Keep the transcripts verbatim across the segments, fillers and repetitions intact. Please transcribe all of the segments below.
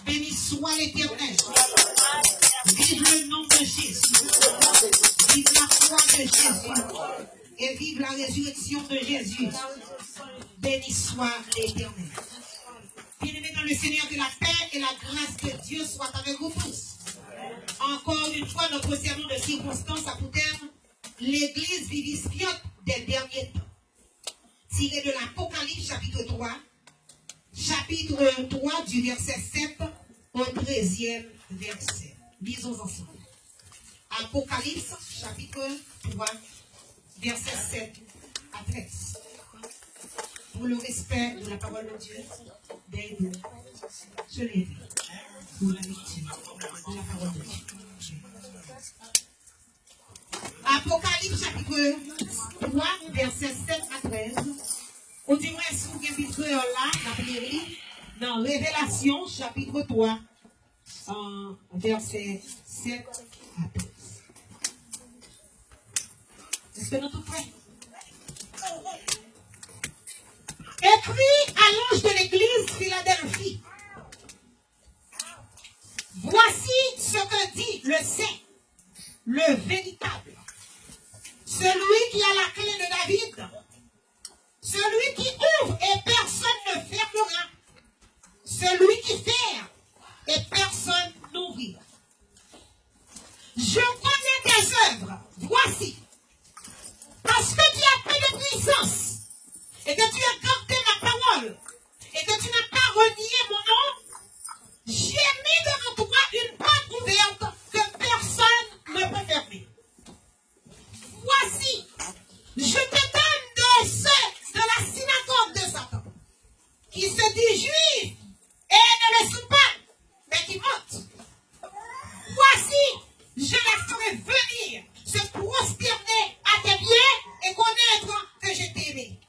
Béni soit l'Éternel. Vive le nom de Jésus. Vive la croix de Jésus. Et vive la résurrection de Jésus. Béni soit l'Éternel. Bien-aimés dans le Seigneur, que la paix et la grâce de Dieu soient avec vous tous. Encore une fois, notre sermon de circonstance a pour thème l'Église vivifiante des derniers temps. Tiré de l'Apocalypse chapitre trois, chapitre trois du verset sept au treizième verset. Lisons ensemble. Apocalypse chapitre trois, verset sept à treize. Pour le respect de la parole de Dieu, veuillez se lever pour la lecture de la parole de Dieu. Apocalypse chapitre trois, verset sept à treize. Ou di mwen si w gen Bib kreyòl la, n ap li li nan Revelasyon chapitre trois, euh, verset sept à treize. Èske nou tout prè? Écris à l'ange de l'église Philadelphie. Voici ce que dit le saint, le véritable, celui qui a la clé de David, celui qui ouvre et personne ne fermera, celui qui ferme et personne n'ouvrira. Je connais tes œuvres. Voici, parce que tu as peu de puissance et que tu as gardé ma parole et que tu n'as pas renié mon nom, j'ai mis devant toi une porte ouverte que personne ne peut fermer. Voici, je te donne de ceux de la synagogue de Satan, qui se dit juif et ne le sont pas, mais qui mentent. Voici, je les ferai venir se prosterner à tes pieds et connaître que je t'ai aimé.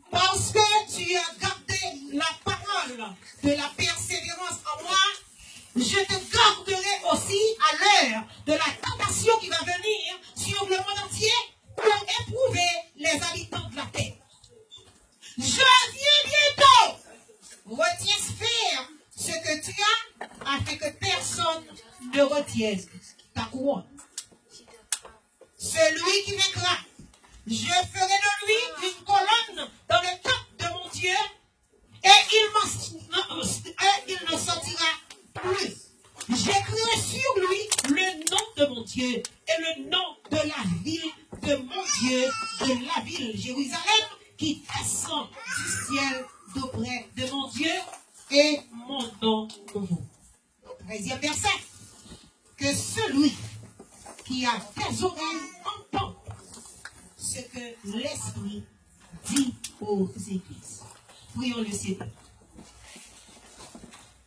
Parce que tu as gardé la parole de la persévérance en moi, je te garderai aussi à l'heure de la tentation qui va venir sur le monde entier pour éprouver les habitants de la terre. Je viens bientôt. Retiens ferme ce que tu as, afin que personne ne retienne ta couronne. Celui qui vaincra, je ferai de lui une colonne dans le temple de mon Dieu, et il, et il ne sortira plus. J'écrirai sur lui le nom de mon Dieu et le nom de la ville de mon Dieu, de la ville Jérusalem qui descend du ciel d'auprès de mon Dieu et mon nom nouveau. Treizième verset. Que celui qui a des oreilles entende ce que l'Esprit dit aux églises. Prions le Seigneur.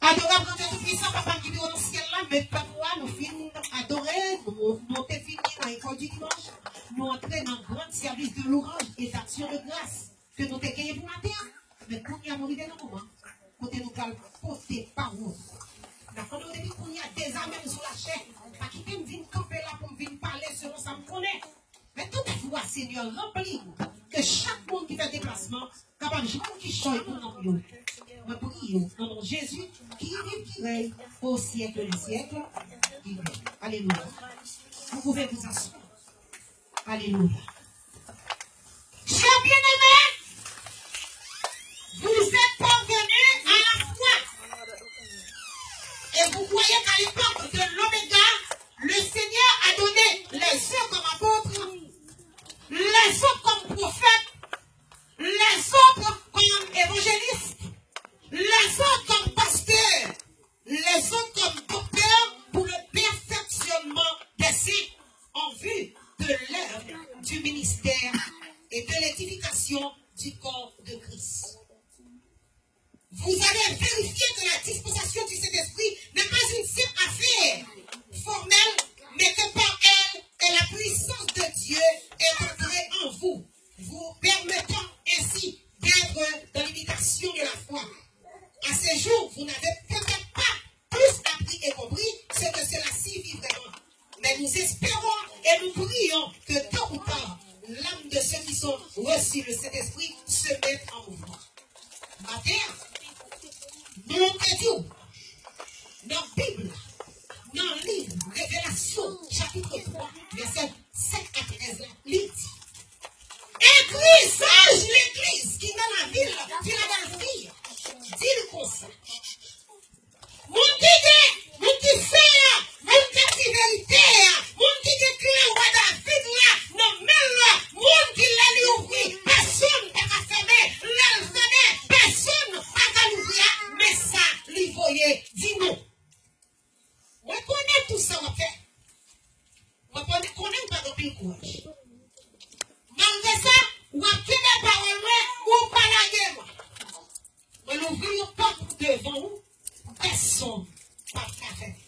Adorable Dieu Tout-Puissant, Papa ki te nan syèl la, men pèp ou a, nou fin adore, nou, nou te fini nan lekòl di dimanch, nou antre nan gran sèvis de louanj e d'aksyon de gras ke nou te genyen pou maten an. Men kounye a nou rive nan moman kote nou pral pote pawòl. N ap mande w depi kounye a, dezame m sou lachè. Pa kite m vin kanpe la pou m vin pale selon sa m konnen. Men toutfwa, Senyè, ranpli m, ke chak moun ki fè deplasman kapab jwenn kichòy pou nanm yo. Mwen priye w nan non Jezi, ki viv, ki rèy au siècle des siècles. Amen. Alelouya. Vous pouvez vous asseoir. Alléluia. Chers bien-aimés, vous êtes parvenus à la foi. Et vous croyez qu'à l'époque de l'Oméga, le Seigneur a donné les uns comme apôtres, les autres comme prophètes, les autres comme évangélistes, les autres comme pasteurs, les autres comme docteurs pour le perfectionnement des saints en vue de l'œuvre du ministère et de l'édification du corps de Christ. Vous avez vérifié que la dispensation du Saint-Esprit n'est pas une simple affaire formelle, mais que par elle, et la puissance de Dieu est entrée en vous, vous permettant ainsi d'être dans l'imitation de la foi. À ce jour, vous n'avez peut-être pas tous appris et compris ce que cela signifie vraiment. Mais nous espérons et nous prions que tôt ou tard, l'âme de ceux qui sont reçus le Saint-Esprit se mette en mouvement. Maten an, nou te di w, nan Bib la, nan liv Revelasyon, chapit twa, vèsè sèt a trèz la, li di, Ekri zanj legliz ki nan lavil Filadèlfi, di l konsa, Moun ki gen, moun ki sen an, moun k ap di verite a, moun ki gen kle wa David la nan men l la, moun ki lè li ouvri, pèsonn pa ka fèmen, lè l fèmen, pèsonn pa ka louvri a, men sa li voye di nou. Mwen konnen tout sa w ap fè. Mwen konnen, konnen w pa gen anpil kouraj. Malgre sa, w ap kenbe pawòl mwen, ou pa lage mwen. Mwen louvri yon pòt devan ou, pèsonn p ap ka fèmen.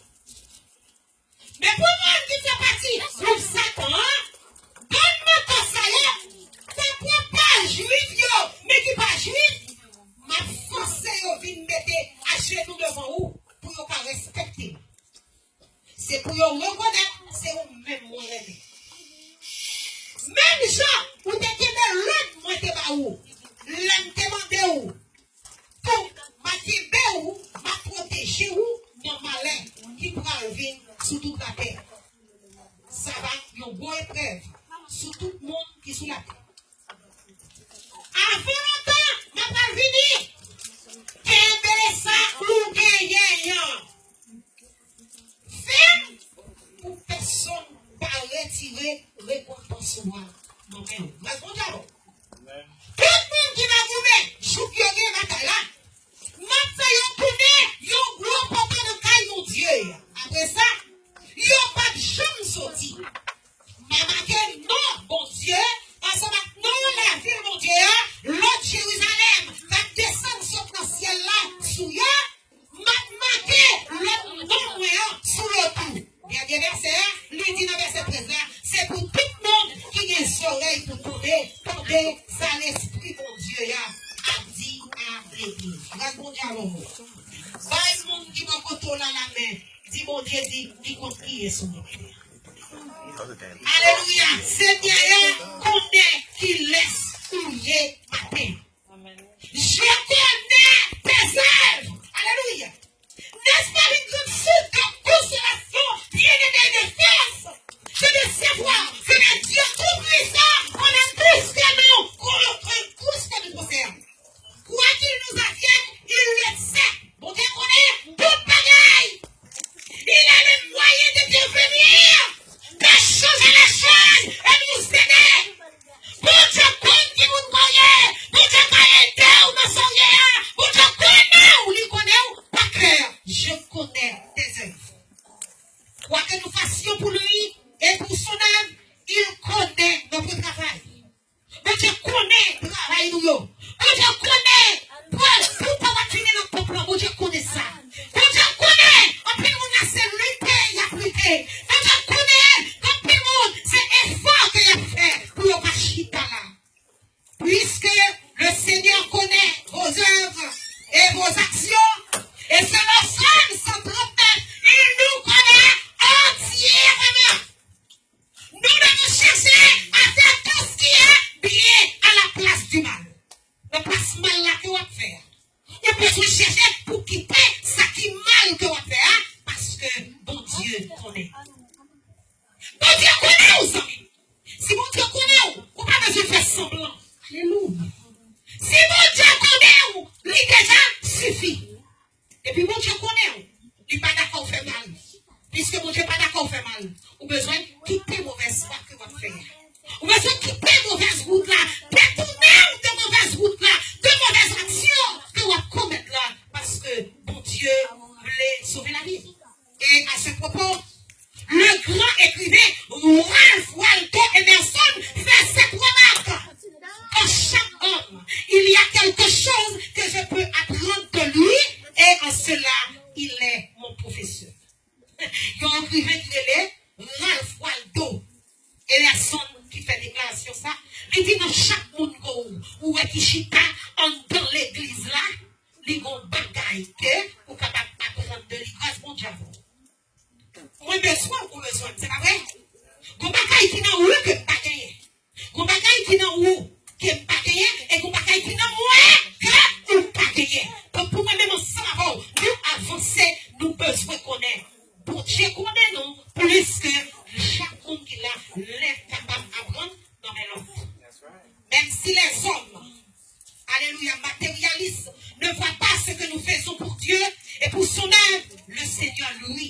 Men pou moun ki fè pati gwoup Satan an, bann mantò sa yo, tankou pa Jwif yo, men ki pa Jwif, m ap fòse yo vin mete ajenou devan ou pou yo ka respekte m. Se pou yo rekonèt se ou menm mwen renmen. Menm jan ou te kenbe lòd mwen te ba ou, lè m te mande w pou m a kenbe w, m a pwoteje w nan malè ki pral vin sou tout latè. Sa va yon gwo eprèv sou tout moun ki sou latè. Avan lontan, m a pral vini. Kenbe sa ou genyen an. Fèm pou pèsonn pa retire rekonpans ou a nan men w. Gras Bondye avè w. Tout moun ki nan goumen, jouk yo gen batay la, m ap fè yo tounen yon gwo pòta nan kay Bondye a. Apre sa, yo p ap janm soti. M a make non Bondye ansanm ak non lavil Bondye a, lòt Jerizalèm, k ap desann sot nan syèl la sou yo. M ap make lòt non mwen an sou yo tou. Dènye vèsè a, li di nan vèsè trèz la, se pou tout moun ki gen zòrèy pou tande, tande sa Lespri Bondye a ap di a legliz. Gras Bondye avè w. Bay moun ki bò kote w la lamen, di Bondye di li konn kiyès ou ye. Alelouya. Senyè a konnen kilès ou ye maten. Je connais tes œuvres. Alelouya. N'est-ce pas une grande source de consolation, bien-aimé, et de force, que de savoir que le Dieu Tout-Puissant connaît tout ce que nous, que, que, tout ce que nous concerne. Quoi qu'il nous advienne, il le sait. Bondye konnen tout bagay. Il a le moyen de devenir, de changer les choses et nous aider. Bondye konn ki moun w ye. Bondye ka ede w nan sa w ye a. Bondye konnen w, li konnen w pa kè. Je connais tes œuvres. Quoi que nous fassions pour lui et pour son œuvre, il connaît notre travail. Bondye konnen travay nou yo. Bondye konnen pou, pou w pa vini nan tanp lan. Bondye konnen sa. Bondye konnen anpil moun la se lite y ap lite. Bondye konnen anpil moun se efò ke y ap fè pou yo pa chita la. Puisque le Seigneur connaît vos œuvres et vos actions, et selon Psaume cent trente-neuf, il nous connaît entièrement. Nous devons chercher à faire tout ce qui est bien à la place du mal. Nan plas mal la ke w ap fè a, ou bezwen chèche pou kite sa ki mal ke w ap fè a, paske Bondye konnen. Bondye konnen w, zanmi. Si Bondye konnen w, ou pa bezwen fè sanblan. Alelouya. Si Bondye konnen w, li deja sifi. Epi Bondye konnen w, li pa dakò w fè mal. Piske Bondye pa dakò w fè mal, ou bezwen kite movèz fwa ke w ap fè a. Ou bezwen kite movèz wout la, detounen w de movèz wout la, de movèz aksyon ke w ap komèt la, paske Bondye vle sove lavi w. Et à ce propos, le grand écrivain Ralph Waldo Emerson fait cette remarque. Dans chaque homme, il y a quelque chose que je peux apprendre de lui, et en cela, il est mon professeur. Yon ekriven ki rele Ralph Waldo Emerson ki fè deklarasyon sa, li di nan chak moun ke w, ou wè ki chita anndan legliz la, li gon bagay ke ou kapab aprann de li. Gras Bondye avè w. Mwen bezwen w, ou bezwen m, se pa vre? Gon bagay ki nan ou ke m pa genyen. Gon bagay ki nan ou ke m pa genyen, e gon bagay ki nan mwen ke ou pa genyen. Donk pou mwen menm ansanm avè w, nou avanse, nou bezwen Paske chak moun ki la, lè kapab aprann nan men lòt. Menm si lèzòm, alelouya, materyalis, ne vwa pa se ke nou fezon pou Dye e pou son èv, le Senyè, li,